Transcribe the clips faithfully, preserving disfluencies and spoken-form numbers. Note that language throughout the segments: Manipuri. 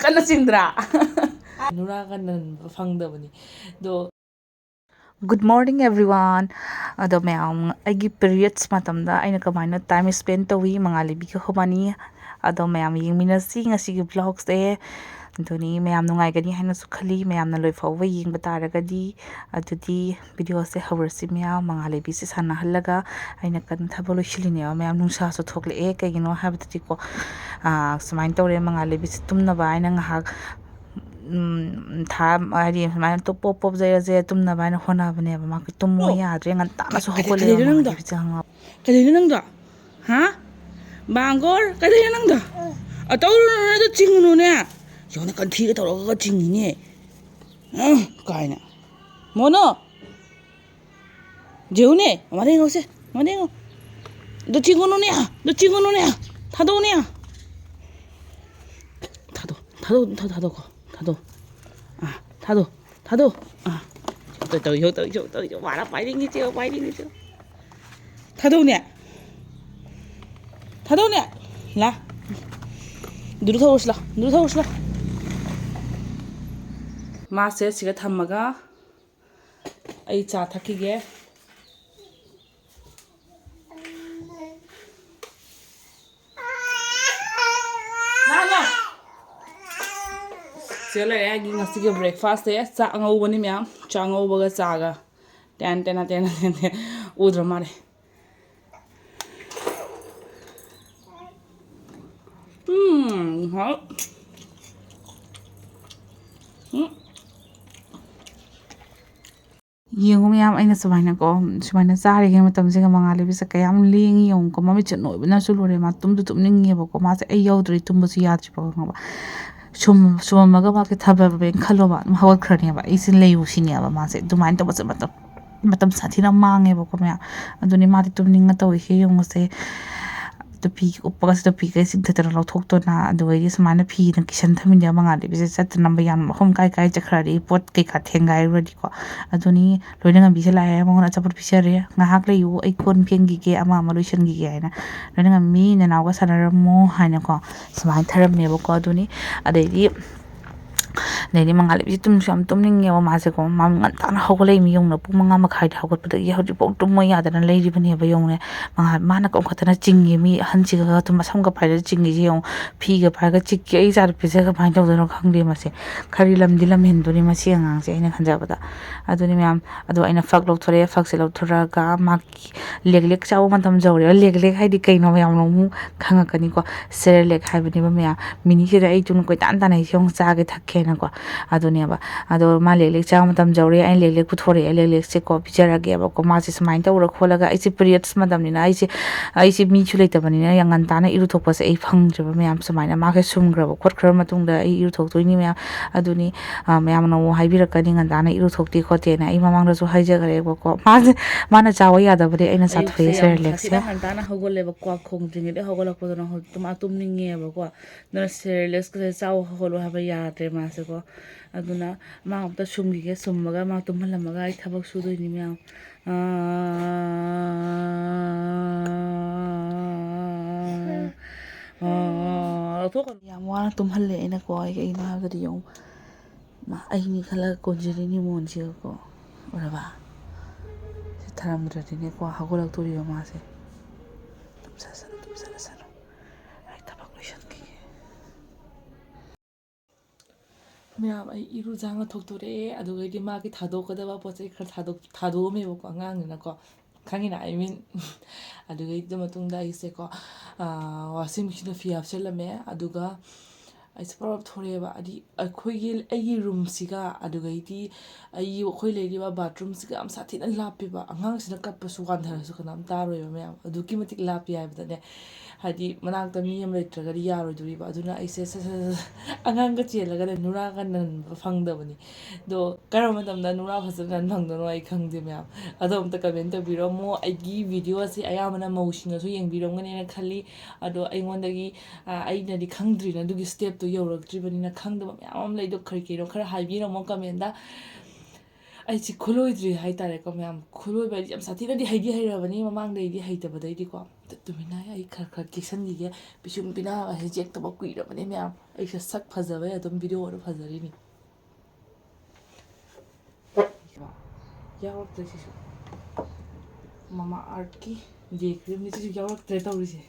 ꯀꯟꯅ ꯆꯤꯡꯗ꯭ꯔꯥ? ꯅꯨꯔꯥ ꯀꯟꯅ ꯐꯪꯗꯕꯅꯤ꯫ ꯑꯗꯣ Good morning everyone. ꯑꯗꯣ ꯃꯌꯥꯝ, ꯑꯩꯒꯤ periods ꯃꯇꯝꯗ ꯑꯩꯅ ꯀꯃꯥꯏꯅ time spend ꯇꯧꯏ ꯃꯉꯥꯂꯩꯕꯤꯒ ꯈꯣꯕꯥꯅꯤ, ꯑꯗꯣ ꯃꯌꯥꯝ ꯌꯦꯡꯃꯤꯟꯅꯁꯤ ꯉꯁꯤꯒꯤ vlogꯁꯦ꯫ ꯑꯗꯨꯅꯤ, ꯃꯌꯥꯝ ꯅꯨꯡꯉꯥꯏꯒꯅꯤ ꯍꯥꯏꯅꯁꯨ ꯈꯜꯂꯤ, ꯃꯌꯥꯝꯅ ꯂꯣꯏꯐꯥꯎꯕ ꯌꯦꯡꯕ ꯇꯥꯔꯒꯗꯤ꯫ ꯑꯗꯨꯗꯤ videoꯁꯦ ꯍꯧꯔꯁꯤ꯫ ꯃꯌꯥꯝ ꯃꯉꯥꯂꯩꯕꯤꯁꯦ ꯁꯥꯟꯅꯍꯜꯂꯒ ꯑꯩꯅ ꯀꯟꯅ ꯊꯕꯛ ꯂꯣꯏꯁꯤꯜꯂꯤꯅꯦꯕ꯫ ꯃꯌꯥꯝ ꯅꯨꯡꯁꯥꯁꯨ ꯊꯣꯛꯂꯛꯑꯦ, ꯀꯩꯒꯤꯅꯣ ꯍꯥꯏꯕꯗꯗꯤꯀꯣ, ꯑꯥ, ꯁꯨꯃꯥꯏꯅ ꯇꯧꯔꯦ, ꯃꯉꯥꯂꯩꯕꯤꯁꯦ ꯇꯨꯝꯅꯕ ꯍꯥꯏꯅ ꯉꯥꯏꯍꯥꯛ, ꯎꯝ, ꯊꯥ-, ꯍꯥꯏꯗꯤ ꯁꯨꯃꯥꯏꯅ ꯇꯨꯞ ꯄꯣꯞ ꯄꯣꯞ ꯌꯩꯔꯁꯦ ꯇꯨꯝꯅꯕ ꯍꯥꯏꯅ ꯍꯣꯠꯅꯕꯅꯦꯕ꯫ ꯃꯥ ꯇꯨꯝꯃꯣ ꯌꯥꯗ꯭ꯔꯦ, ꯉꯟꯇꯥꯅꯁꯨ ꯀꯩꯗ-, ꯍꯧꯒꯠꯂꯦꯕ ꯀꯩꯗꯩꯅꯣ ꯅꯪꯗꯣ? ꯃꯉꯥꯂꯩꯕꯤꯁꯦ, ꯈꯪꯉꯕ? ꯀꯩꯗꯩꯅꯣ ꯅꯪꯗꯣ? ꯍꯥ? ꯕꯥꯡꯒꯣꯔ, ꯀꯩꯗꯩꯅꯣ ꯅꯪꯗꯣ? ꯑ, ꯇꯧꯔꯨꯅꯨꯅꯦ, ꯑꯗꯨ ꯆꯤꯡꯉꯨꯅꯨꯅꯦ꯫ ꯌꯦꯡꯉꯨꯅꯦ, ꯀꯟꯊꯤꯒ ꯇꯧꯔꯒ ꯆꯤꯡꯉꯤꯅꯦ꯫ ꯑ, ꯀꯥꯏꯅ꯫ ꯃꯣꯅꯣ! ꯖꯦꯍꯨꯅꯦ, ꯃꯃꯥꯗ ꯌꯦꯡꯉꯣꯁꯦ, ꯃꯃꯥꯗ ꯌꯦꯡꯉꯣ꯫ ꯑꯗꯨ ꯆꯤꯡꯉꯨꯅꯨꯅꯦ, ꯑꯗꯨ ꯆꯤꯡꯉꯨꯅꯨꯅꯦ꯫ ꯊꯥꯗꯣꯛꯎꯅꯦ꯫ ꯊꯥꯗꯣꯛ, ꯊꯥꯗꯣꯛ, ꯊꯥꯗꯣꯛ, ꯊꯥꯗꯣꯛꯀꯣ꯫ ꯊꯥꯗꯣꯛ꯫ ꯑꯥ, ꯊꯥꯗꯣꯛ, ꯊꯥꯗꯣꯛ꯫ ꯑꯥ꯫ ꯇꯧ, ꯇꯧ, ꯇꯧ, ꯇꯧ, ꯇꯧ, ꯇꯧ꯫ ꯃꯥꯅ ꯄꯥꯏꯅꯤꯡꯉꯤꯁꯦ ꯌꯦꯡꯉꯣ, ꯄꯥꯏꯅꯤꯡꯉꯤꯁꯦ ꯌꯦꯡꯉꯣ꯫ ꯊꯥꯗꯣꯛꯎꯅꯦ꯫ ꯊꯥꯗꯣꯛꯎꯅꯦ꯫ ꯂꯥ꯫ ꯗꯨꯗ ꯊꯧꯔꯁꯤ ꯂꯥ꯫ ꯗꯨꯗ ꯊꯧꯔꯁꯤ ꯂꯥ꯫ ꯃꯥꯁꯦ ꯁꯤꯒ ꯊꯝꯃꯒ ꯑꯩ ꯆꯥ ꯊꯛꯈꯤꯒꯦ꯫ ꯂꯥ, ꯂꯥ꯫ ꯁꯤꯗ ꯂꯩꯔꯦ ꯑꯩꯒꯤ ꯉꯁꯤꯒꯤ breakfastꯁꯦ꯫ ꯆꯥꯛ ꯑꯉꯧꯕꯅꯤ ꯃꯌꯥꯝ꯫ ꯆꯥꯛ ꯑꯉꯧꯕꯒ ꯆꯥꯒ꯫ Ten ten ten ten ten. ꯎꯗ꯭ꯔ ꯃꯥꯜꯂꯦ꯫ ꯎꯝ, ꯍꯥꯎ꯫ ꯎꯝ꯫ ꯌꯦꯡꯉꯨ ꯃꯌꯥꯝ, ꯑꯩꯅ ꯁꯨꯃꯥꯏꯅꯀꯣ, ꯁꯨꯃꯥꯏꯅ ꯆꯥꯔꯤꯉꯩ ꯃꯇꯝꯁꯤꯒ ꯃꯉꯥꯂꯩꯕꯤꯁꯦ ꯀꯌꯥꯝ ꯂꯦꯡꯉꯤ ꯌꯦꯡꯉꯨꯀꯣ꯫ ꯃꯃꯤꯠꯁꯦ ꯅꯣꯏꯕꯅꯁꯨ ꯂꯣꯏꯔꯦ꯫ ꯃꯥ ꯇꯨꯝꯁꯨ ꯇꯨꯝꯅꯤꯡꯉꯦꯕꯀꯣ꯫ ꯃꯥꯁꯦ ꯑꯩ ꯌꯥꯎꯗ꯭ꯔꯗꯤ ꯇꯨꯝꯕꯁꯨ ꯌꯥꯗ꯭ꯔꯤꯕ, ꯈꯪꯉꯕ? ꯁꯨꯝ-, ꯁꯨꯝꯃꯝꯃꯒ ꯃꯥꯁꯦ ꯊꯥꯕꯜꯕꯦꯡ ꯈꯜꯂꯣꯕ, ꯑꯗꯨꯝ ꯍꯧꯒꯠꯈ꯭ꯔꯅꯦꯕ꯫ ꯑꯩꯁꯦ ꯂꯩꯌꯨ ꯁꯤꯅꯦꯕ ꯃꯥꯁꯦ꯫ ꯑꯗꯨꯃꯥꯏꯅ ꯇꯧꯕꯁꯦ ꯃꯇꯝ, ꯃꯇꯝ ꯁꯥꯊꯤꯅ ꯃꯥꯡꯉꯦꯕꯀꯣ ꯃꯌꯥꯝ꯫ ꯑꯗꯨꯅꯤ ꯃꯥꯗꯤ ꯇꯨꯝꯅꯤꯡꯉ ꯇꯧꯔꯤꯁꯦ ꯌꯦꯡꯉꯨꯁꯦ꯫ ꯇꯨꯄꯤ ꯎꯞꯄꯒ ꯇꯨꯄꯤꯒ ꯆꯤꯡꯊꯠꯇꯅ ꯂꯧꯊꯣꯛꯇꯅ, ꯑꯗꯨꯒꯩꯗꯤ ꯁꯨꯃꯥꯏꯅ ꯐꯤꯅ ꯀꯤꯁꯟ ꯊꯝꯃꯤꯟꯅꯕ, ꯃꯉꯥꯜ ꯏꯕꯤꯁꯦ ꯆꯠꯇꯅꯕ ꯌꯥꯝ ꯃꯐꯝ ꯀꯥꯏ ꯀꯥꯏ ꯆꯠꯈ꯭ꯔꯗꯤ, ꯄꯣꯠ ꯀꯩꯀꯥ ꯊꯦꯡꯒꯥꯏꯔꯨꯔꯗꯤꯀꯣ꯫ ꯑꯗꯨꯅꯤ ꯂꯣꯏꯅ ꯉꯝꯕꯤꯁꯦ ꯂꯥꯛꯑꯦ, ꯃꯉꯣꯟꯗ ꯑꯆꯥꯄꯣꯠ ꯄꯤꯖꯔꯦ, "ꯉꯥꯏꯍꯥꯛ ꯂꯩꯌꯨ, ꯑꯩ ꯀꯣꯟ ꯐꯦꯡꯈꯤꯒꯦ, ꯑꯃ ꯑꯃ ꯂꯣꯏꯁꯤꯟꯈꯤꯒꯦ" ꯍꯥꯏꯅ꯫ "ꯂꯣꯏꯅ ꯉꯝꯕꯤ, ꯅꯅꯥꯎꯒ ꯁꯥꯟꯅꯔꯝꯃꯣ" ꯍꯥꯏꯅꯀꯣ, ꯁꯨꯃꯥꯏꯅ ꯊꯔꯝꯃꯦꯕꯀꯣ꯫ ꯑꯗꯨꯅꯤ ꯑꯗꯩꯗꯤ ꯑꯗꯩꯗꯤ ꯃꯉꯥꯜ ꯏꯕꯤꯁꯦ ꯇꯨꯝꯁꯨ ꯌꯥꯝ ꯇꯨꯝꯅꯤꯡꯉꯦꯕ ꯃꯥꯁꯦꯀꯣ꯫ ꯃꯥ ꯉꯟꯇꯥꯅ ꯍꯧꯒꯠꯂꯛꯏ, ꯃꯤ ꯌꯦꯡꯉꯨꯅꯦ, ꯄꯨꯡ ꯃꯉꯥ ꯃꯈꯥꯏꯗ ꯍꯧꯒꯠꯄꯗꯒꯤ ꯍꯧꯖꯤꯛꯐꯥꯎ ꯇꯨꯝꯃ ꯌꯥꯗꯅ ꯂꯩꯔꯤꯕꯅꯦꯕ, ꯌꯦꯡꯉꯨꯅꯦ꯫ ꯃꯉꯥꯜ, ꯃꯥꯅ ꯀꯧꯈꯠꯇꯅ ꯆꯤꯡꯉꯦ, ꯃꯤ ꯑꯍꯟꯁꯤꯒ ꯑꯗꯨꯝ ꯃꯁꯝꯒ ꯄꯥꯏꯔꯒ ꯆꯤꯡꯉꯤꯁꯦ ꯌꯦꯡꯉꯨ, ꯐꯤꯒ ꯄꯥꯏꯔꯒ ꯆꯤꯛꯀꯦ꯫ ꯑꯩ ꯏꯆꯥꯅꯨꯄꯤꯁꯦ ꯀꯃꯥꯏꯅ ꯇꯧꯗꯣꯏꯅꯣ ꯈꯪꯗꯦ ꯃꯁꯦ꯫ ꯈꯔꯤ ꯂꯝꯗꯤ ꯂꯝ ꯍꯦꯟꯗꯣꯔꯤ ꯃꯁꯤ ꯑꯉꯥꯡꯁꯦ, ꯑꯩꯅ ꯈꯟꯖꯕꯗ꯫ ꯑꯗꯨꯅꯤ ꯃꯌꯥꯝ, ꯑꯗꯣ ꯑꯩꯅ ꯐꯛ ꯂꯧꯊꯣꯔꯛꯑꯦ, ꯐꯛꯁꯦ ꯂꯧꯊꯣꯔꯛꯑꯒ ꯃꯥꯒꯤ ꯂꯦꯛꯂꯦꯛ ꯆꯥꯕ ꯃꯇꯝ ꯌꯧꯔꯦ꯫ ꯂꯦꯛꯂꯦꯛ ꯍꯥꯏꯗꯤ ꯀꯩꯅꯣ ꯃꯌꯥꯝꯅ ꯑꯃꯨꯛ ꯈꯪꯉꯛꯀꯅꯤꯀꯣ꯫ ꯁꯦꯔꯦꯂꯦꯛ ꯍꯥꯏꯕꯅꯦꯕ ꯃꯌꯥꯝ꯫ ꯃꯤꯅꯤꯁꯤꯗ ꯑꯩ ꯇꯨꯅ ꯀꯣꯏꯇꯥꯟ ꯇꯥꯟꯅꯩꯁꯦ ꯑꯃꯨꯛ ꯆꯥꯒꯦ ꯊꯛꯀꯦꯅꯀꯣ꯫ ꯑꯗꯨꯅꯦꯕ꯫ ꯑꯗꯣ ꯃꯥ ꯂꯦꯛꯂꯦꯛ ꯆꯥꯕ ꯃꯇꯝ ꯌꯧꯔꯦ, ꯑꯩꯅ ꯂꯦꯛꯂꯦꯛ ꯄꯨꯊꯣꯔꯛꯑꯦ, ꯂꯦꯛꯂꯦꯛꯁꯦꯀꯣ ꯄꯤꯖꯔꯒꯦꯕꯀꯣ꯫ ꯃꯥꯁꯦ ꯁꯨꯃꯥꯏꯅ ꯇꯧꯔ ꯈꯣꯠꯂꯒ, ꯑꯩꯁꯦ ꯄꯤꯔꯤꯌꯠꯁ ꯃꯇꯝꯅꯤꯅ, ꯑꯩꯁꯦ, ꯑꯩꯁꯦ ꯃꯤꯁꯨ ꯂꯩꯇꯕꯅꯤꯅ ꯌꯥꯝ ꯉꯟꯇꯥꯅ ꯏꯔꯨꯊꯣꯛꯄꯁꯦ ꯑꯩ ꯐꯪꯗ꯭ꯔꯦꯕ ꯃꯌꯥꯝ꯫ ꯁꯨꯃꯥꯏꯅ ꯃꯥꯁꯦ ꯁꯨꯝꯈ꯭ꯔꯕ ꯈꯣꯠꯈ꯭ꯔꯕ ꯃꯇꯨꯡꯗ ꯑꯩ ꯏꯔꯨꯊꯣꯛꯇꯣꯏꯅꯤ ꯃꯌꯥꯝ꯫ ꯑꯗꯨꯅꯤ, ꯑ, ꯃꯌꯥꯝꯅ ꯑꯃꯨꯛ ꯍꯥꯏꯕꯤꯔꯛꯀꯅꯤ, "ꯉꯟꯇꯥꯅ ꯏꯔꯨꯊꯣꯛꯇꯦ ꯈꯣꯠꯇꯦꯅ"꯫ ꯑꯩ ꯃꯃꯥꯡꯗꯁꯨ ꯍꯥꯏꯖꯈ꯭ꯔꯦꯕꯀꯣ꯫ ꯃꯥꯁꯦ, ꯃꯥꯅ ꯆꯥꯎ ꯌꯥꯗꯕꯗꯩ ꯑꯩꯅ ꯆꯥꯊꯣꯛꯑꯦ ꯑꯌꯨꯛꯁꯦ ꯌꯥꯝ ꯁꯦꯔꯦꯂꯦꯛꯁꯦ꯫ ꯁꯥꯊꯤꯅ ꯉꯟꯇꯥꯅ ꯍꯧꯒꯠꯂꯦꯕꯀꯣ, ꯀ꯭ꯋꯥꯛ ꯈꯣꯡꯗ꯭ꯔꯤꯉꯩꯗ ꯍꯧꯒꯠꯂꯛꯄꯗꯨꯅ ꯍꯧꯖꯤꯛꯇ ꯃꯥ ꯇꯨꯝꯅꯤꯡꯉꯦꯕꯀꯣ꯫ ꯑꯗꯨꯅ ꯁꯦꯔꯦꯂꯦꯛꯁꯀꯁꯦ ꯆꯥꯎ ꯍꯧꯒꯠꯂꯣ ꯍꯥꯏꯕ ꯌꯥꯗ꯭ꯔꯦ ꯃꯥꯁꯦꯀꯣ꯫ ꯑꯗꯨꯅ ꯃꯥ ꯑꯝꯇ ꯁꯨꯝꯈꯤꯒꯦ, ꯁꯨꯝꯃꯒ ꯃꯥ ꯇꯨꯝꯍꯜꯂꯝꯃꯒ ꯑꯩ ꯊꯕꯛ ꯁꯨꯗꯣꯏꯅꯤ ꯃꯌꯥꯝ꯫ ꯑꯥ, ꯂꯧꯊꯣꯛꯀꯅꯨ꯫ ꯌꯥꯝ ꯋꯥꯅ ꯇꯨꯝꯍꯜꯂꯦ ꯑꯩꯅꯀꯣ꯫ ꯑꯩꯒꯤ ꯏꯃꯥꯒꯗꯤ ꯌꯦꯡꯉꯨ꯫ ꯃꯥ ꯑꯩꯅꯤ ꯈꯜꯂꯒ ꯀꯣꯟꯖꯔꯤꯅꯤ ꯃꯣꯟꯁꯤꯒꯀꯣ꯫ ꯎꯔꯕ? ꯁꯤ ꯊꯔꯝꯗ꯭ꯔꯗꯤꯅꯦꯀꯣ, ꯍꯧꯒꯠꯂꯛꯇꯣꯔꯤꯕ ꯃꯥꯁꯦ꯫ ꯇꯨꯝꯖꯁꯅꯨ, ꯇꯨꯝꯖꯔꯁꯅꯨ꯫ ꯑꯩ ꯊꯕꯛ ꯂꯣꯏꯁꯟꯈꯤꯒꯦ꯫ ꯃꯌꯥꯝ, ꯑꯩ ꯏꯔꯨꯖꯥ ꯊꯣꯛꯇꯣꯔꯛꯑꯦ꯫ ꯑꯗꯨꯒꯩꯗꯤ ꯃꯥꯒꯤ ꯊꯥꯗꯣꯛꯀꯗꯕ ꯄꯣꯠ ꯆꯩ ꯈꯔ ꯊꯥꯗꯣꯛ-, ꯊꯥꯗꯣꯛꯑꯝꯃꯦꯕꯀꯣ, ꯑꯉꯥꯡꯅꯤꯅꯀꯣ꯫ ꯈꯪꯉꯤꯅ, I mean꯫ ꯑꯗꯨꯒꯩꯗꯨ ꯃꯇꯨꯡꯗ ꯑꯩꯁꯦꯀꯣ, ꯑꯥ, washing machineꯗ ꯐꯤ ꯍꯥꯞꯆꯤꯜꯂꯝꯃꯦ꯫ ꯑꯗꯨꯒ ꯑꯩꯁꯦ ꯄꯨꯔꯥ ꯊꯣꯔꯛꯑꯦꯕ꯫ ꯍꯥꯏꯗꯤ, ꯑꯩꯈꯣꯏꯒꯤ, ꯑꯩꯒꯤ roomꯁꯤꯒ, ꯑꯗꯨꯒꯩꯗꯤ ꯑꯩ, ꯑꯩꯈꯣꯏ ꯂꯩꯔꯤꯕ bathroomꯁꯤꯒ ꯌꯥꯝ ꯁꯥꯊꯤꯅ ꯂꯥꯞꯄꯦꯕ꯫ ꯑꯉꯥꯡꯁꯤꯅ ꯀꯞꯄꯁꯨ, ꯋꯥꯟꯊꯔꯁꯨ ꯀꯅꯥꯝ ꯇꯥꯔꯣꯏꯕ ꯃꯌꯥꯝ꯫ ꯑꯗꯨꯛꯀꯤ ꯃꯇꯤꯛ ꯂꯥꯞꯄꯦ ꯍꯥꯏꯕꯗꯅꯦ꯫ ꯍꯥꯏꯗꯤ ꯃꯅꯥꯛꯇ ꯃꯤ ꯑꯃ ꯂꯩꯇ꯭ꯔꯒꯗꯤ ꯌꯥꯔꯣꯏꯗꯣꯔꯤꯕ꯫ ꯑꯗꯨꯅ ꯑꯩꯁꯦ ꯁꯠ ꯁꯠ ꯁꯠ ꯁꯠ ꯑꯉꯥꯡꯒ ꯆꯦꯜꯂꯒꯅꯦ ꯅꯨꯔꯥꯒ ꯅꯟꯕ ꯐꯪꯗꯕꯅꯤ꯫ ꯑꯗꯣ ꯀꯔꯝꯕ ꯃꯇꯝꯗ ꯅꯨꯔꯥ ꯐꯖꯅ ꯅꯟ ꯐꯪꯗꯣꯏꯅꯣ ꯑꯩ ꯈꯪꯗꯦ ꯃꯌꯥꯝ꯫ ꯑꯗꯣ ꯑꯝꯇ ꯀꯃꯦꯟ ꯇꯧꯕꯤꯔꯝꯃꯣ꯫ ꯑꯩꯒꯤ ꯚꯤꯗꯤꯑꯣ ꯑꯁꯤ ꯑꯌꯥꯝꯕꯅ ꯃꯧꯁꯤꯡꯅꯁꯨ ꯌꯦꯡꯕꯤꯔꯝꯒꯅꯦꯅ ꯈꯜꯂꯤ꯫ ꯑꯗꯣ ꯑꯩꯉꯣꯟꯗꯒꯤ, ꯑ, ꯑꯩꯅꯗꯤ ꯈꯪꯗ꯭ꯔꯤꯅ ꯑꯗꯨꯒꯤ ꯁ꯭ꯇꯦꯞꯇꯣ ꯌꯧꯔꯛꯇ꯭ꯔꯤꯕꯅꯤꯅ ꯈꯪꯗꯕ ꯃꯌꯥꯝ ꯑꯃ ꯂꯩ꯫ ꯑꯗꯣ ꯀꯔꯤ ꯀꯔꯤꯅꯣ ꯈꯔ ꯍꯥꯏꯕꯤꯔꯝꯃꯣ ꯀꯃꯦꯟꯗ꯫ ꯑꯩꯁꯤ ꯈꯨꯂꯣꯏꯗ꯭ꯔꯤ ꯍꯥꯏꯇꯥꯔꯦꯀꯣ ꯃꯌꯥꯝ꯫ ꯈꯨꯂꯣꯏꯕ ꯍꯥꯏꯗꯤ ꯌꯥꯝ ꯁꯥꯊꯤꯅꯗꯤ ꯍꯩꯗꯤ ꯍꯩꯔꯕꯅꯤ ꯃꯃꯥꯡꯗꯩꯗꯤ ꯍꯩꯇꯕꯗꯩꯗꯤꯀꯣ꯫ ꯇꯨꯃꯤꯟꯅ ꯑꯩ ꯈꯔ ꯈꯔ ꯀꯦꯁꯟꯈꯤꯒꯦ꯫ ꯄꯤꯁꯨꯝ ꯄꯤꯅꯥꯒꯁꯦ ꯌꯦꯛꯇꯕ ꯀꯨꯏꯔꯕꯅꯤ ꯃꯌꯥꯝ꯫ ꯑꯩꯁꯦ ꯁꯛ ꯐꯖꯕꯩ ꯑꯗꯨꯝ ꯚꯤꯗꯤꯑꯣ ꯑꯣꯏꯅ ꯐꯖꯔꯤꯅꯤ꯫ ꯌꯥꯎꯔꯛꯇ꯭ꯔꯦ ꯁꯤꯁꯨ꯫ ꯃꯃꯥ ꯑꯥꯔꯠꯀꯤ ꯗꯦ ꯀ꯭ꯔꯤꯝꯅꯤ ꯁꯤꯁꯨ ꯌꯥꯎꯔꯛꯇ꯭ꯔꯦ ꯇꯧꯔꯤꯁꯦ꯫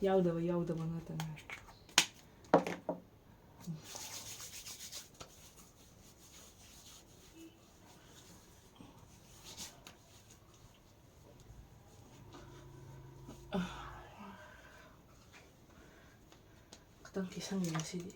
ꯌꯥꯎꯗꯕ ꯌꯥꯎꯗꯕ ꯉꯥꯛꯇ ꯉꯥꯏꯔꯦ꯫ ꯈꯤꯇꯪ ꯀꯦꯁꯟꯒꯦ ꯉꯁꯤꯗꯤ꯫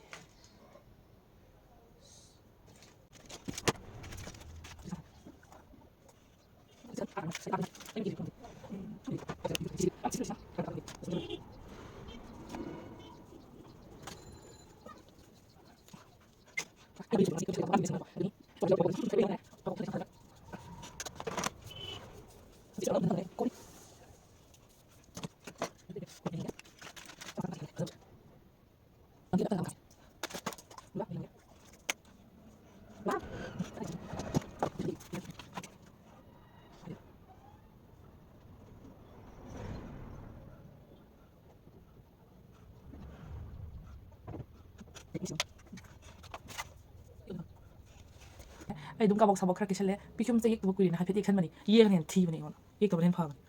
ꯑꯩ ꯑꯗꯨꯝ ꯀꯥꯕꯛ ꯁꯥꯕꯛ ꯈꯔ ꯀꯦꯁꯜꯂꯦ꯫ ꯄꯤꯁꯨꯝꯁꯦ ꯌꯦꯛꯇꯕ ꯀꯨꯏꯔꯦꯅ ꯍꯥꯏꯐꯦꯠ ꯌꯦꯛꯁꯟꯕꯅꯤ꯫ ꯌꯦꯛꯑꯒꯅ ꯍꯦꯟꯅ ꯊꯤꯕꯅꯦ ꯑꯩꯉꯣꯟꯗ꯫ ꯌꯦꯛꯇꯕꯅ ꯍꯦꯟꯅ ꯐꯕꯅꯤ꯫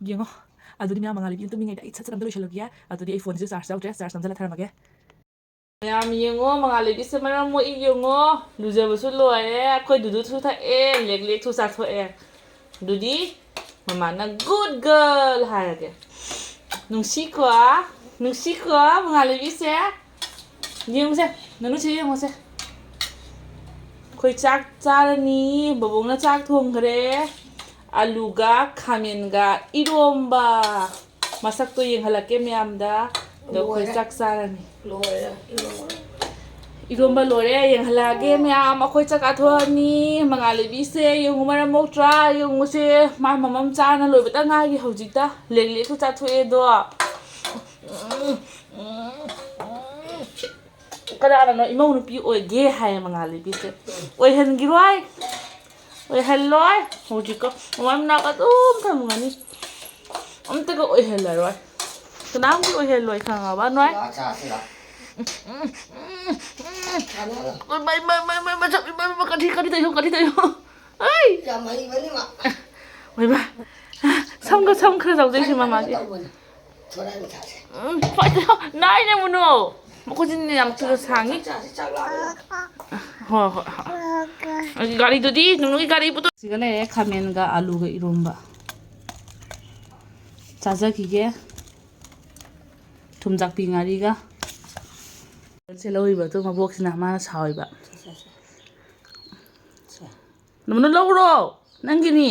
ꯌꯦꯡꯉꯣ꯫ ꯑꯗꯨꯗꯤ ꯃꯌꯥꯝ ꯃꯉꯥꯜ ꯂꯩꯕꯤ ꯇꯨꯝꯃꯤꯉꯩꯗ ꯑꯩ ꯁꯠ ꯁꯠ ꯑꯝꯇ ꯂꯣꯏꯁꯤꯜꯂꯒꯦ꯫ ꯑꯗꯨꯗꯤ ꯑꯩ ꯐꯣꯟꯁꯤꯁꯨ ꯆꯥꯔꯖ ꯌꯥꯎꯗ꯭ꯔꯦ꯫ ꯆꯥꯔꯖ ꯅꯝꯁꯤꯜꯂ ꯊꯝꯃꯒꯦ꯫ ꯃꯌꯥꯝ ꯌꯦꯡꯉꯣ, ꯃꯉꯥꯜ ꯂꯩꯕꯤꯁꯦ ꯃꯔꯝ ꯃꯣꯛꯏ ꯌꯦꯡꯉꯣ꯫ ꯂꯨꯖꯕꯁꯨ ꯂꯣꯏꯔꯦ, ꯑꯩꯈꯣꯏ ꯗꯨꯗꯨꯁꯨ ꯊꯛꯑꯦ, ꯂꯦꯛ ꯂꯦꯛꯁꯨ ꯆꯥꯊꯣꯛꯑꯦ꯫ ꯑꯗꯨꯗꯤ ꯃꯃꯥꯅ good girl ꯍꯥꯏꯔꯒꯦ꯫ ꯅꯨꯡꯁꯤꯀꯣ, ꯅꯨꯡꯁꯤꯀꯣ ꯃꯉꯥꯜ ꯂꯩꯕꯤꯁꯦ꯫ ꯌꯦꯡꯉꯨꯁꯦ, ꯅꯅꯨꯁꯦ ꯌꯦꯡꯉꯨꯁꯦ꯫ ꯑꯩꯈꯣꯏ ꯆꯥꯛ ꯆꯥꯔꯅꯤ, ꯕꯣꯕꯣꯛꯅ ꯆꯥꯛ ꯊꯣꯡꯈ꯭ꯔꯦ꯫ ꯑꯂꯨꯒ ꯈꯥꯃꯦꯟꯒ ꯏꯔꯣꯝꯕ꯫ ꯃꯁꯛꯇꯣ ꯌꯦꯡꯍꯜꯂꯛꯀꯦ ꯃꯌꯥꯝꯗ꯫ ꯑꯗꯣ ꯑꯩꯈꯣꯏ ꯂꯣꯏꯔꯦ꯫ ꯆꯥꯛ ꯆꯥꯔꯅꯤ꯫ ꯂꯣꯏꯔꯦ, ꯂꯣꯏꯔꯦ꯫ ꯏꯔꯣꯝꯕ ꯂꯣꯏꯔꯦ, ꯌꯦꯡꯍꯜꯂꯛꯑꯒꯦ ꯃꯌꯥꯝ꯫ ꯑꯩꯈꯣꯏ ꯆꯥꯛ ꯆꯥꯊꯣꯛꯑꯅꯤ꯫ ꯃꯉꯥꯜ ꯂꯩꯕꯤꯁꯦ ꯌꯦꯡꯉꯨ, ꯃꯔꯝ ꯃꯣꯛꯇ꯭ꯔꯥ? ꯌꯦꯡꯉꯨꯁꯦ꯫ ꯃꯥ ꯃꯃꯝ ꯆꯥꯅ ꯂꯣꯏꯕꯇ ꯉꯥꯏꯔꯤ ꯍꯧꯖꯤꯛꯇ꯫ ꯂꯦꯛ ꯂꯦꯛꯁꯨ ꯆꯥꯊꯣꯛꯑꯦ ꯑꯗꯣ꯫ ꯀꯅꯥꯅꯅꯣ ꯏꯃꯧ ꯅꯨꯄꯤ ꯑꯣꯏꯒꯦ ꯍꯥꯏꯌꯦ ꯃꯉꯥꯜ ꯂꯩꯕꯤꯁꯦ? ꯑꯣꯏꯍꯟꯈꯤꯔꯣꯏ꯫ ꯑꯣꯏꯍꯜꯂꯣꯏ꯫ ꯍꯧꯖꯤꯛꯀ ꯃꯃꯥꯏ ꯃꯅꯥꯛꯇ ꯑꯗꯨꯝ ꯊꯝꯒꯅꯤ꯫ ꯑꯝꯇꯒ ꯑꯣꯏꯍꯜꯂꯔꯣꯏ꯫ ꯀꯅꯥꯝꯒꯤ ꯑꯣꯏꯍꯜꯂꯣꯏ, ꯈꯪꯉꯕ ꯅꯣꯏ? ꯂꯥꯛꯑꯣ, ꯆꯥꯁꯤ ꯂꯥꯛꯑꯣ꯫ ꯆꯥꯅꯤꯡꯉꯦ꯫ ꯏꯃꯥ, ꯏꯃꯥ, ꯏꯃꯥ, ꯏꯃꯥ, ꯃꯆꯞ, ꯏꯃꯥ, ꯏꯃꯥ, ꯀꯔꯤ, ꯀꯔꯤ ꯇꯧꯏꯅꯣ, ꯀꯔꯤ ꯇꯧꯏꯅꯣ? ꯑꯩ! ꯌꯥꯝ ꯍꯩꯕꯅꯤ ꯃꯥ꯫ ꯑꯣꯏꯃꯥ꯫ ꯁꯝꯒ, ꯁꯝ ꯈꯔ ꯆꯥꯎꯖꯩꯁꯦ ꯃꯃꯥꯒꯤ꯫ ꯇꯧꯕꯅꯤ꯫ ꯊꯣꯔꯥꯏ ꯃꯆꯥꯁꯦ꯫ ꯎꯝ, ꯐꯖ-, ꯅꯥꯏꯅꯦ ꯃꯨꯅꯣ꯫ ꯃꯈꯨꯠꯁꯤꯅ ꯌꯥꯝ ꯊꯨꯅ ꯁꯥꯡꯉꯤ꯫ ꯆꯥꯁꯤ, ꯆꯥꯛ ꯂꯥꯝꯃꯦ꯫ ꯍꯣꯏ, ꯍꯣꯏ, ꯍꯣꯏ꯫ ꯒꯥꯔꯤꯗꯨꯗꯤ, ꯅꯨꯅꯨꯒꯤ ꯒꯥꯔꯤ ꯄꯨꯊꯣꯛ-, ꯁꯤꯒ ꯂꯩꯔꯦ, ꯈꯥꯃꯦꯟꯒ ꯑꯂꯨꯒ ꯏꯔꯣꯝꯕ꯫ ꯆꯥꯖꯈꯤꯒꯦ꯫ ꯊꯨꯝꯖꯥꯛꯄꯤ ꯉꯥꯔꯤꯒ꯫ ꯁꯦ ꯂꯧꯔꯤꯕ ꯑꯗꯨ ꯃꯕꯣꯛꯁꯤꯅ ꯃꯥꯅ ꯁꯥꯎꯔꯤꯕ꯫ ꯁꯦ, ꯁꯦ, ꯁꯦ꯫ ꯁꯦ꯫ ꯅꯨꯅꯨ ꯂꯧꯔꯣ꯫ ꯅꯪꯒꯤꯅꯤ꯫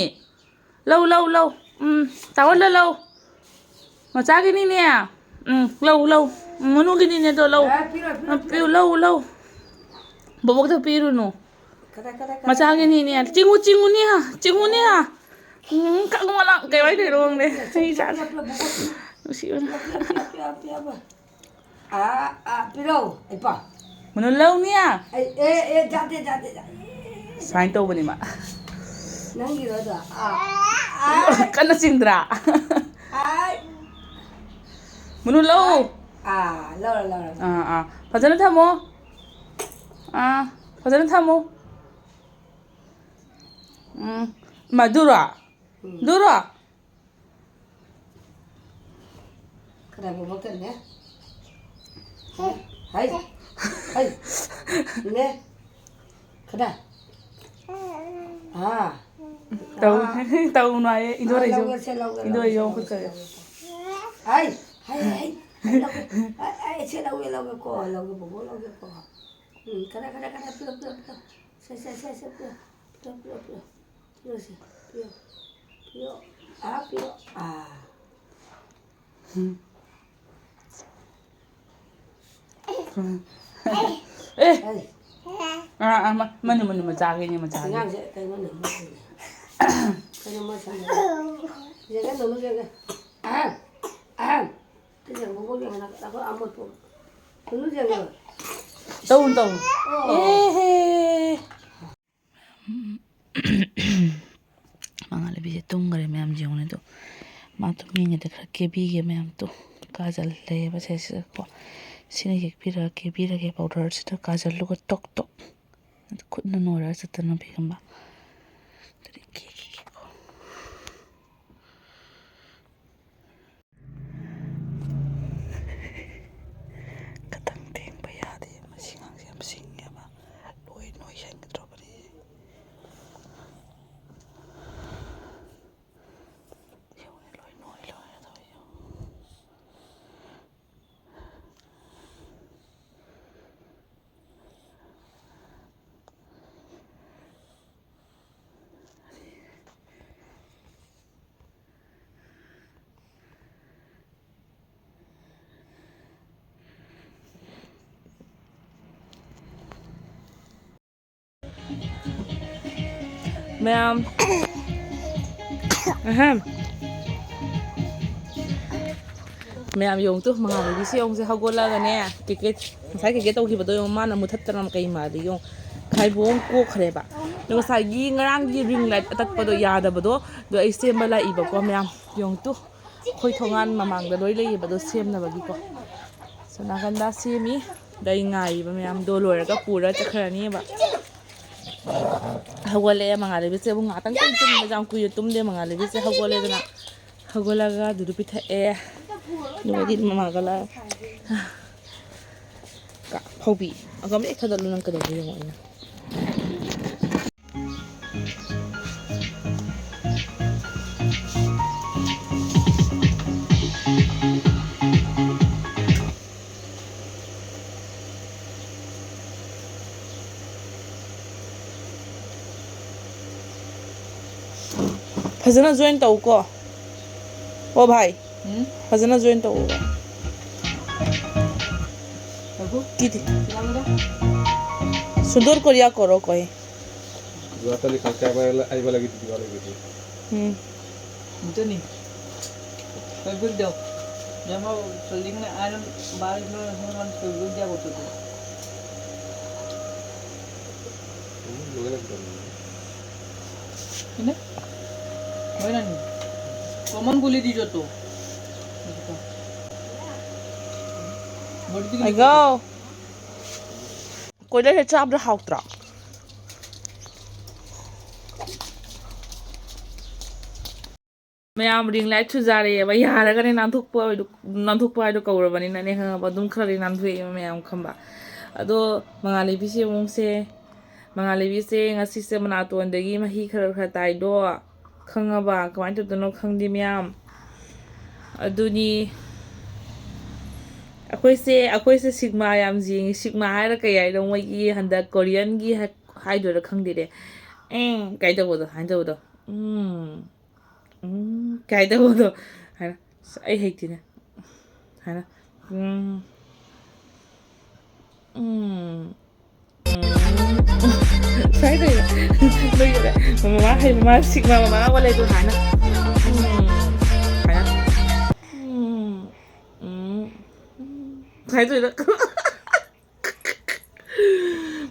ꯂꯧ, ꯂꯧ, ꯂꯧ꯫ ꯎꯝ, ꯇꯥꯑꯣꯟꯗ ꯂꯧ꯫ ꯃꯆꯥꯒꯤꯅꯤꯅꯦ꯫ ꯎꯝ, ꯂꯧ, ꯂꯧ꯫ ꯎꯝ, ꯃꯅꯨꯡꯒꯤꯅꯤꯅꯦ ꯑꯗꯣ ꯂꯧ꯫ ꯑꯦ, ꯄꯤꯔꯣꯏ, ꯄꯤꯔꯣꯏ, ꯎꯝ, ꯄꯤꯔꯣꯏ꯫ ꯄꯤꯌꯨ, ꯂꯧ, ꯂꯧ꯫ ꯕꯣꯕꯣꯛꯇ ꯄꯤꯔꯨꯅꯨ꯫ ꯀꯗꯥꯏ, ꯀꯗꯥꯏ, ꯀꯗꯥꯏ? ꯃꯆꯥꯒꯤꯅꯤꯅꯦ꯫ ꯆꯤꯡꯉꯨ, ꯆꯤꯡꯉꯨꯅꯦ꯫ ꯆꯤꯡꯉꯨꯅꯦ꯫ ꯎꯝ, ꯀꯛꯂꯨ ꯃꯂꯥꯡ ꯀꯩ ꯍꯥꯏꯗꯣꯏꯅꯣ ꯈꯪꯗꯦ꯫ ꯑꯩ ꯏꯆꯥꯁꯦ꯫ ꯄꯤꯔꯣꯏ, ꯄꯤꯔꯣꯏ, ꯄꯤꯔꯣꯏ꯫ ꯅꯨꯡꯁꯤꯕꯅ꯫ ꯄꯤꯔꯣꯏ, ꯄꯤꯔꯣꯏ, ꯄꯤꯔꯣꯏ, ꯄꯤꯔꯣꯏ, ꯄꯤꯔꯣꯏ꯫ ꯑꯥ, ꯑꯥ, ꯄꯤꯔꯛꯑꯣ, ꯏꯄꯥ꯫ ꯃꯅꯨ ꯂꯧꯅꯤ꯫ ꯑꯩ, ꯑꯦ, ꯑꯦ, ꯌꯥꯗꯦ, ꯌꯥꯗꯦ, ꯌꯥꯗꯦ꯫ ꯁꯨꯃꯥꯏꯅ ꯇꯧꯕꯅꯤ ꯃꯥ꯫ ꯅꯪꯒꯤꯔꯣ ꯑꯗꯣ? ꯑꯥ, ꯑꯥ, ꯀꯟꯅ ꯆꯤꯡꯗ꯭ꯔꯥ? ꯑꯥ꯫ ꯃꯅꯨ ꯂꯧ꯫ ꯑꯥ, ꯂꯧꯔꯣ, ꯂꯧꯔꯣ, ꯂꯧꯔꯣ꯫ ꯑꯥ, ꯑꯥ꯫ ꯐꯖꯅ ꯊꯝꯃꯣ꯫ ꯑꯥ, ꯐꯖꯅ ꯊꯝꯃꯣ꯫ ꯎꯝ꯫ ꯃꯗꯨꯔꯣ? ꯎꯝ꯫ ꯑꯗꯨꯔꯣ? ꯀꯅꯥ ꯃꯣꯃꯣ ꯀꯟꯅꯦ? ꯍꯩ, ꯍꯩ, ꯅꯦ꯫ ꯀꯅꯥ? ꯑꯥ꯫ ꯇꯧ-, ꯑꯥ꯫ ꯇꯧꯅꯨ ꯍꯥꯏꯌꯦ, ꯏꯟꯗꯣꯔ ꯑꯥ, ꯂꯩꯁꯨ꯫ ꯂꯧꯒꯦ, ꯁꯦ, ꯂꯧꯒꯦ, ꯏꯟꯗꯣꯔ ꯂꯧꯒꯦ, ꯂꯩꯁꯨ ꯂꯧꯒꯦ, ꯈꯨꯠ ꯁꯦ, ꯀꯥꯏ꯫ ꯂꯧꯒꯦ꯫ ꯍꯩ, ꯍꯩ, ꯍꯩ, ꯍꯩ, ꯂꯧꯒꯦ꯫ ꯑꯩ, ꯑꯩ, ꯁꯦ, ꯂꯧꯒꯦ, ꯂꯧꯒꯦꯀꯣ, ꯂꯧꯒꯦ, ꯕꯣꯕꯣ ꯂꯧꯒꯦꯀꯣ꯫ ꯎꯝ, ꯀꯅꯥ, ꯀꯅꯥ, ꯀꯅꯥ, ꯄꯤꯔꯣ, ꯄꯤꯔꯣ, ꯄꯤꯔꯣ꯫ ꯁꯦ, ꯁꯦ, ꯁꯦ, ꯁꯦ, ꯄꯤꯔꯣ꯫ ꯄꯤꯔꯣ, ꯄꯤꯔꯣ, ꯄꯤꯔꯣ꯫ ꯄꯤꯔꯣꯁꯦ, ꯄꯤꯔꯣ꯫ ꯑꯥ, ꯄꯤꯔꯣ꯫ ꯑꯥ꯫ ꯎꯝ꯫ ꯑꯦ! ꯑꯥ, ꯑꯥ, ꯃ-, ꯃꯅꯨ, ꯃꯅꯨ, ꯃꯆꯥꯒꯤꯅꯦ, ꯃꯆꯥꯒꯤ꯫ ꯑꯉꯥꯡꯁꯦ ꯀꯩꯅꯣꯅꯦ, ꯃꯣꯏꯁꯦ꯫ ꯀꯩꯅꯣ ꯃꯣꯏ ꯁꯥꯟꯅꯩ꯫ ꯌꯦꯡꯉꯦ, ꯅꯨꯅꯨ ꯌꯦꯡꯉꯦ꯫ ꯑꯍꯝ, ꯑꯍꯝ꯫ ꯁꯤ ꯌꯦꯡꯉꯣ, ꯃꯣꯏ ꯌꯦꯡꯉꯣ, ꯑꯩꯈꯣꯏ ꯑꯃꯣꯠꯄ꯫ ꯅꯨꯅꯨ ꯌꯦꯡꯉꯣ꯫ ꯇꯧꯅꯨ, ꯇꯧꯅꯨ꯫ ꯑꯣ꯫ ꯑꯦꯍꯦ꯫ ꯃꯉꯥꯜꯂꯩꯕꯤꯁꯦ ꯇꯨꯝꯈ꯭ꯔꯦ ꯃꯌꯥꯝ, ꯌꯦꯡꯉꯨꯅꯦ ꯑꯗꯣ꯫ ꯃꯥ ꯇꯨꯝꯃꯤꯉꯩꯗ ꯈꯔ ꯀꯦꯕꯤꯒꯦ ꯃꯌꯥꯝꯗꯣ꯫ ꯀꯥꯖꯜ ꯂꯩꯌꯦꯕ ꯁꯤꯁꯤꯗꯀꯣ꯫ ꯁꯤꯅ ꯌꯦꯛꯄꯤꯔꯒ ꯀꯦꯕꯤꯔꯒꯦ powderꯁꯤꯗ ꯀꯥꯖꯜꯗꯨꯒ ꯇꯣꯛ ꯇꯣꯛ꯫ ꯑꯗꯨ ꯈꯨꯠꯅ ꯅꯣꯏꯔꯒ ꯆꯠꯇꯅꯕꯤꯒꯨꯝꯕ꯫ ꯑꯗꯨꯗꯤ ꯀꯦꯈꯤꯒꯦꯀꯣ꯫ ꯈꯇꯪ ꯊꯦꯡꯕ ꯌꯥꯗꯦ꯫ ꯃꯁꯤ ꯑꯉꯥꯡꯁꯦ ꯌꯥꯝ ꯁꯤꯡꯉꯦꯕ꯫ ꯂꯣꯏ ꯅꯣꯏꯁꯟꯒꯗꯧꯔꯕꯅꯤ꯫ ꯌꯦꯡꯉꯨꯅꯦ, ꯂꯣꯏ ꯅꯣꯏ ꯂꯣꯏꯔꯦ ꯇꯧꯔꯤꯁꯦ꯫ ꯃꯌꯥꯝ꯫ ꯑꯍꯝ꯫ ꯃꯌꯥꯝ ꯌꯦꯡꯉꯨ ꯇꯨ, ꯃꯉꯥꯜꯂꯩꯕꯤꯁꯤ ꯌꯦꯡꯉꯨꯁꯦ, ꯍꯧꯒꯠꯂꯒꯅꯦ, ꯀ꯭ꯔꯤꯀꯦꯠ, ꯉꯁꯥꯏ ꯀ꯭ꯔꯤꯀꯦꯠ ꯇꯧꯈꯤꯕꯗꯣ ꯌꯦꯡꯉꯨ, ꯃꯥꯅ ꯃꯨꯊꯠꯇꯅ ꯀꯩ ꯃꯥꯜꯂꯤ ꯌꯦꯡꯉꯨ, ꯈꯥꯏꯕꯣꯝ ꯀꯣꯛꯈ꯭ꯔꯦꯕ꯫ ꯑꯗꯣ ꯉꯁꯥꯏꯒꯤ ꯉꯔꯥꯡꯒꯤ ring light ꯑꯇꯠꯄꯗꯣ ꯌꯥꯗꯕꯗꯣ, ꯑꯗꯣ ꯑꯩ ꯁꯦꯝꯕ ꯂꯥꯛꯏꯕꯀꯣ ꯃꯌꯥꯝ, ꯌꯦꯡꯉꯨ ꯇꯨ, ꯑꯩꯈꯣꯏ ꯊꯣꯡꯒꯥꯟ ꯃꯃꯥꯡꯗ ꯂꯣꯏ ꯂꯩꯌꯦꯕ ꯑꯗꯣ ꯁꯦꯝꯅꯕꯒꯤꯀꯣ꯫ ꯁꯣꯝ ꯅꯥꯀꯟꯗ ꯁꯦꯝꯃꯤ꯫ ꯑꯗ ꯑꯩ ꯉꯥꯏꯔꯤꯕ ꯃꯌꯥꯝꯗꯣ ꯂꯣꯏꯔꯒ ꯄꯨꯔ ꯆꯠꯈ꯭ꯔꯅꯤꯕ꯫ ꯍꯧꯒꯠꯂꯛꯑꯦ ꯃꯉꯥꯜꯂꯩꯕꯤꯁꯦ꯫ ꯑꯃꯨꯛ ꯉꯥꯛꯇꯪ ꯀꯨꯏꯅ ꯇꯨꯝꯕ, ꯌꯥꯝ ꯀꯨꯏꯅ ꯇꯨꯝꯗꯦ ꯃꯉꯥꯜꯂꯩꯕꯤꯁꯦ꯫ ꯍꯧꯒꯠꯂꯦꯗꯅ, ꯍꯧꯒꯠꯂꯒ ꯑꯗꯨꯗ ꯄꯤꯊꯛꯑꯦ꯫ ꯑꯗꯨꯒꯗꯤ ꯃꯃꯥꯒ ꯂꯥꯛ-, ꯀ-, ꯐꯧꯕꯤ꯫ ꯑꯒꯝ ꯍꯦꯛ ꯊꯥꯗꯠꯂꯨ, ꯅꯪ ꯀꯩꯗꯧꯒꯦ ꯌꯦꯡꯉꯣ ꯑꯩꯅ꯫ ꯐꯖꯅ join ꯇꯧꯀꯣ꯫ ꯑꯣ ꯚꯥꯏ꯫ ꯎꯝ? ꯐꯖꯅ ꯖꯣꯏꯟ ꯇꯧꯑꯣꯕ꯫ ꯉꯥꯏꯈꯣ꯫ ꯀꯤꯗꯤ꯫ ꯌꯥꯒꯗ꯭ꯔꯥ? ꯁꯨꯟꯗꯣꯔ ꯀꯣꯔꯤꯌꯥ ꯀꯧꯔꯣ ꯀꯣꯏ꯫ ꯖꯨꯋꯥꯇ ꯂꯤꯈꯜ ꯀꯌꯥ ꯕꯥꯔ ꯑꯩ ꯕꯥꯂꯥ ꯒꯤ ꯗꯤꯋꯥꯂꯤ ꯒꯤ ꯊꯤ꯫ ꯎꯝ꯫ ꯏꯟꯇꯅꯤ꯫ ꯀꯩꯕꯨꯜꯗꯣ꯫ ꯌꯥꯝ ꯁꯣꯜꯂꯤꯡꯅ ꯑꯥꯏꯔꯟ ꯕꯥꯔ ꯅꯣ ꯍꯣꯔꯃꯣꯟ ꯀꯩꯕꯨꯜꯗ ꯌꯥꯕ ꯇꯨꯇꯨ꯫ ꯎꯝ, ꯂꯣꯏꯔꯦ꯫ ꯏꯅꯦ? ꯂꯣꯏꯔꯅꯤ꯫ ꯀꯃꯟ ꯒꯨꯂꯤ ꯗꯤ ꯖꯣꯇꯣ꯫ ꯑꯩꯒꯣ꯫ ꯀꯣꯏꯂꯔꯁꯦ ꯆꯥꯕꯗ ꯍꯥꯎꯇ꯭ꯔꯣ? ꯃꯌꯥꯝ ꯔꯤꯡ ꯂꯥꯏꯠ ꯊꯨꯖꯥꯔꯛꯑꯦꯕ, ꯌꯥꯔꯒꯅꯦ ꯅꯥꯟꯊꯣꯛꯄ ꯑꯣꯏꯗꯣ-, ꯅꯥꯟꯊꯣꯛꯄ ꯍꯥꯏꯗꯣ ꯀꯧꯔꯕꯅꯤꯅꯅꯦ, ꯈꯪꯉꯕ? ꯑꯗꯨꯝ ꯈꯔꯗꯤ ꯅꯥꯟꯊꯣꯛꯑꯦꯕ ꯃꯌꯥꯝ, ꯈꯪꯕ? ꯑꯗꯣ ꯃꯉꯥꯜꯂꯩꯕꯤꯁꯦ ꯑꯃꯨꯛꯁꯦ, ꯃꯉꯥꯜꯂꯩꯕꯤꯁꯦ ꯉꯁꯤꯁꯦ ꯃꯅꯥꯇꯣꯟꯗꯒꯤ ꯃꯍꯤ ꯈꯔ ꯈꯔ ꯇꯥꯏꯗꯣ, ꯈꯪꯉꯕ? ꯀꯃꯥꯏꯅ ꯇꯧꯗꯣꯏꯅꯣ ꯈꯪꯗꯦ ꯃꯌꯥꯝ꯫ ꯑꯗꯨꯅꯤ꯫ ꯑꯩꯈꯣꯏꯁꯦ, ꯑꯩꯈꯣꯏꯁꯦ ꯁꯤꯒꯃꯥ ꯌꯥꯝ ꯌꯦꯡꯉꯤ꯫ ꯁꯤꯒꯃꯥ ꯍꯥꯏꯔ ꯀꯩ ꯍꯥꯏꯅꯣ? ꯃꯣꯏꯒꯤ ꯍꯟꯗꯛ ꯀꯣꯔꯤꯌꯟꯒꯤ ꯍꯥꯏ-, ꯍꯥꯏꯗꯣꯏꯔꯥ ꯈꯪꯗꯦꯅꯦ꯫ ꯎꯝ, ꯀꯥꯏ ꯇꯧꯕꯗꯣ, ꯍꯥꯏꯅ ꯇꯧꯕꯗꯣ꯫ ꯎꯝ, ꯎꯝ, ꯀꯥꯏ ꯇꯧꯕꯗꯣ꯫ ꯍꯥꯏꯅ, ꯑꯁ, ꯑꯩ ꯍꯩꯇꯦꯅꯦ꯫ ꯍꯥꯏꯅ, ꯎꯝ, ꯎꯝ, ꯎꯝ꯫ ꯁꯨꯃꯥꯏꯅ ꯇꯧꯔꯤꯕ꯫ ꯅꯣꯏꯒꯤꯅꯦ, ꯃꯃꯥ ꯍꯩ, ꯃꯃꯥ ꯁꯤꯒꯃꯥ, ꯃꯃꯥ ꯑꯣꯜꯂꯦ ꯑꯗꯨ ꯍꯥꯏꯅ꯫ ꯎꯝ, ꯍꯥꯏꯅ꯫ ꯎꯝ, ꯎꯝ, ꯎꯝ꯫ ꯁꯨꯃꯥꯏꯅ ꯇꯧꯔꯤꯕ꯫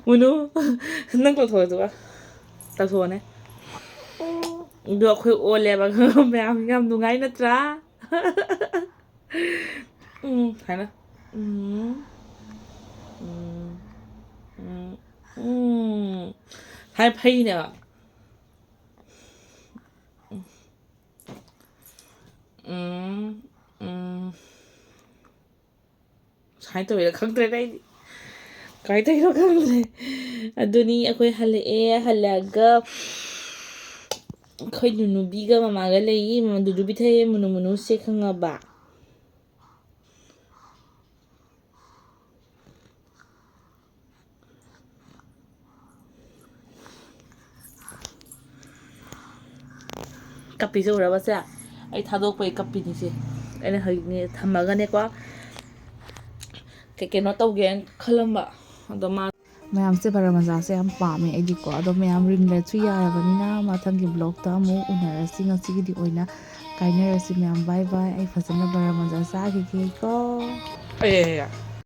ꯃꯨꯅꯨ, ꯅꯪ ꯇꯧꯊꯣꯛꯑꯣ ꯑꯗꯨꯒ꯫ ꯇꯧꯊꯣꯛꯑꯣꯅꯦ꯫ ꯑꯗꯣ ꯑꯩꯈꯣꯏ ꯑꯣꯜꯂꯦꯕ, ꯃꯌꯥꯝ ꯌꯥꯝ ꯅꯨꯡꯉꯥꯏ ꯅꯠꯇ꯭ꯔꯥ? ꯎꯝ, ꯍꯥꯏꯅ꯫ ꯎꯝ꯫ ꯎꯝ꯫ ꯎꯝ꯫ ꯎꯝ꯫ ꯍꯥꯏ ꯐꯩꯅꯦꯕ꯫ ꯎꯝ꯫ ꯎꯝ꯫ ꯁꯨꯃꯥꯏꯅ ꯇꯧꯋꯤꯔ ꯈꯪꯗ꯭ꯔꯦꯗ ꯑꯩꯗꯤ꯫ ꯀꯃꯥꯏꯅ ꯇꯧꯔꯤꯅꯣ ꯈꯪꯗ꯭ꯔꯦ꯫ ꯑꯗꯨꯅꯤ ꯑꯩꯈꯣꯏ ꯍꯜꯂꯛꯑꯦ, ꯍꯜꯂꯛꯑꯒ ꯑꯩꯈꯣꯏ ꯅꯨꯅꯨꯕꯤꯒ ꯃꯃꯥꯒ ꯂꯩ꯫ ꯃꯃꯥ ꯗꯨꯗꯨ ꯄꯤꯊꯛꯑꯦ, ꯃꯨꯅꯨ ꯃꯨꯅꯨꯁꯦ ꯈꯪꯉꯕ? ꯀꯞꯄꯤꯁꯦ ꯎꯔꯕ ꯁꯦ? ꯑꯩ ꯊꯥꯗꯣꯛꯄꯩ ꯀꯞꯄꯤꯅꯤꯁꯦ꯫ ꯑꯩꯅ ꯍꯧꯖꯤꯛꯅꯦ ꯊꯝꯃꯒꯅꯦꯀꯣ, ꯀꯩ ꯀꯩꯅꯣ ꯇꯧꯒꯦꯅ ꯈꯜꯂꯝꯕ, ꯑꯗꯣ ꯃꯥ ꯃꯌꯥꯝꯁꯦ ꯕꯥꯔꯥ ꯃꯖꯥꯁꯦ ꯌꯥꯝ ꯄꯥꯝꯃꯦ ꯑꯩꯗꯤꯀꯣ꯫ ꯑꯗꯣ ꯃꯌꯥꯝ ꯔꯤꯡꯂꯦꯠꯁꯨ ꯌꯥꯔꯕꯅꯤꯅ ꯃꯊꯪꯒꯤ ꯕ꯭ꯂꯣꯛꯇ ꯑꯃꯨꯛ ꯎꯅꯔꯁꯤ꯫ ꯉꯁꯤꯒꯤꯗꯤ ꯑꯣꯏꯅ ꯀꯥꯏꯅꯔꯁꯤ ꯃꯌꯥꯝ꯫ ꯕꯥꯏ ꯕꯥꯏ꯫ ꯑꯩ ꯐꯖꯅ ꯕꯥꯔꯥ ꯃꯖꯥ ꯆꯥꯈꯤꯒꯦꯀꯣ꯫ ꯑꯦ,